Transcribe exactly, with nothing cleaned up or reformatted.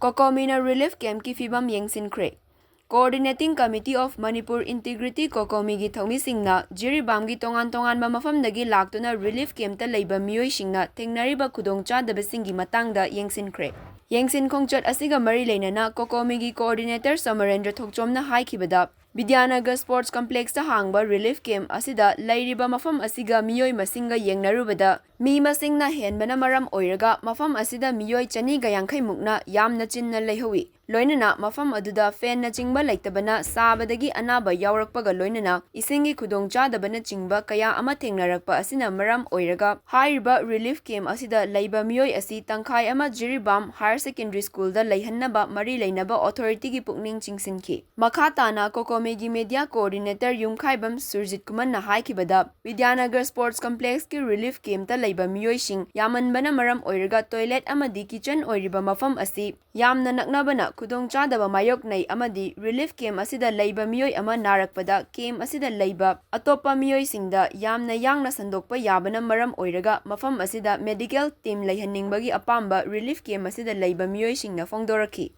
ꯀꯣꯀꯣꯃꯤꯅ relief campꯀꯤ ꯐꯤꯕꯝ ꯌꯦꯡꯁꯤꯟꯈ꯭ꯔꯦ꯫ Coordinating Committee of Manipur Integrity, ꯀꯣꯀꯣꯃꯤꯒꯤ ꯊꯧꯃꯤꯁꯤꯡꯅ ꯖꯤꯔꯤꯕꯥꯝꯒꯤ ꯇꯣꯉꯥꯟ ꯇꯣꯉꯥꯟꯕ ꯃꯐꯝꯗꯒꯤ ꯂꯥꯛꯇꯨꯅ relief campꯇ ꯂꯩꯕ ꯃꯤꯑꯣꯏꯁꯤꯡꯅ ꯊꯦꯡꯅꯔꯤꯕ ꯈꯨꯗꯣꯡꯆꯥꯗꯕꯁꯤꯡꯒꯤ ꯃꯇꯥꯡꯗ ꯌꯦꯡꯁꯤꯟꯈ꯭ꯔꯦ꯫ ꯌꯦꯡꯁꯤꯟ ꯈꯣꯡꯆꯠ ꯑꯁꯤꯒ ꯃꯔꯤ ꯂꯩꯅꯅ ꯀꯣꯀꯣꯃꯤꯒꯤ coordinator ꯁꯃꯔꯦꯟꯗ꯭ꯔ ꯊꯣꯛꯆꯣꯝꯅ ꯍꯥꯏꯈꯤꯕꯗ, ꯕꯤꯗ꯭ꯌꯥꯅꯒꯔ Sports Complexꯇ ꯍꯥꯡꯕ relief camp ꯑꯁꯤꯗ ꯂꯩꯔꯤꯕ ꯃꯐꯝ ꯑꯁꯤꯒ ꯃꯤꯑꯣꯏ ꯃꯁꯤꯡꯒ ꯌꯦꯡꯅꯔꯨꯕꯗ, ꯃꯤ ꯃꯁꯤꯡꯅ ꯍꯦꯟꯕꯅ ꯃꯔꯝ ꯑꯣꯏꯔꯒ ꯃꯐꯝ ꯑꯁꯤꯗ ꯃꯤꯑꯣꯏ ꯆꯅꯤꯒ ꯌꯥꯡꯈꯩ ꯃꯨꯛꯅ ꯌꯥꯝꯅ ꯆꯤꯟꯅ ꯂꯩꯍꯧꯏ꯫ ꯂꯣꯏꯅꯅ ꯃꯐꯝ ꯑꯗꯨꯗ fanꯅꯆꯤꯡꯕ ꯂꯩꯇꯕꯅ ꯁꯥꯕꯗꯒꯤ ꯑꯅꯥꯕ ꯌꯥꯎꯔꯛꯄꯒ ꯂꯣꯏꯅꯅ ꯏꯁꯤꯡꯒꯤ ꯈꯨꯗꯣꯡꯆꯥꯗꯕꯅꯆꯤꯡꯕ ꯀꯌꯥ ꯑꯃ ꯊꯦꯡꯅꯔꯛꯄ ꯑꯁꯤꯅ ꯃꯔꯝ ꯑꯣꯏꯔꯒ ꯍꯥꯏꯔꯤꯕ relief camp ꯑꯁꯤꯗ ꯂꯩꯕ ꯃꯤꯑꯣꯏ ꯑꯁꯤ ꯇꯪꯈꯥꯏ ꯑꯃ ꯖꯤꯔꯤꯕꯥꯝ Higher Secondary Schoolꯗ ꯂꯩꯍꯟꯅꯕ ꯃꯔꯤ ꯂꯩꯅꯕ authorityꯒꯤ ꯄꯨꯛꯅꯤꯡ ꯆꯤꯡꯁꯤꯟꯈꯤ꯫ ꯃꯈꯥ ꯇꯥꯅ ꯀꯣꯀꯣꯃꯤꯒꯤ media coordinator ꯌꯨꯝꯈꯥꯏꯕꯝ ꯁꯨꯔꯖꯤꯠ ꯀꯨꯃꯟꯅ ꯍꯥꯏꯈꯤꯕꯗ, ꯕꯤꯗ꯭ꯌꯥꯅꯒꯔ Sports Complexꯀꯤ relief campꯇ ꯂꯩꯕ ꯃꯤꯑꯣꯏꯁꯤꯡ ꯌꯥꯝꯃꯟꯕꯅ ꯃꯔꯝ ꯑꯣꯏꯔꯒ toilet ꯑꯃꯗꯤ kitchen ꯑꯣꯏꯔꯤꯕ ꯃꯐꯝ ꯑꯁꯤ ꯌꯥꯝꯅ ꯅꯛꯅꯕꯅ ꯈꯨꯗꯣꯡꯆꯥꯗꯕ ꯃꯥꯌꯣꯛꯅꯩ ꯑꯃꯗꯤ relief camp ꯑꯁꯤꯗ ꯂꯩꯕ ꯃꯤꯑꯣꯏ ꯑꯃ ꯅꯥꯔꯛꯄꯗ camp ꯑꯁꯤꯗ ꯂꯩꯕ ꯑꯇꯣꯞꯄ ꯃꯤꯑꯣꯏꯁꯤꯡꯗ ꯌꯥꯝꯅ ꯌꯥꯡꯅ ꯁꯟꯗꯣꯛꯄ ꯌꯥꯕꯅ ꯃꯔꯝ ꯑꯣꯏꯔꯒ ꯃꯐꯝ ꯑꯁꯤꯗ medical team ꯂꯩꯍꯟꯅꯤꯡꯕꯒꯤ ꯑꯄꯥꯝꯕ relief camp ꯑꯁꯤꯗ ꯂꯩꯕ ꯃꯤꯑꯣꯏꯁꯤꯡꯅ ꯐꯣꯡꯗꯣꯔꯛꯈꯤ꯫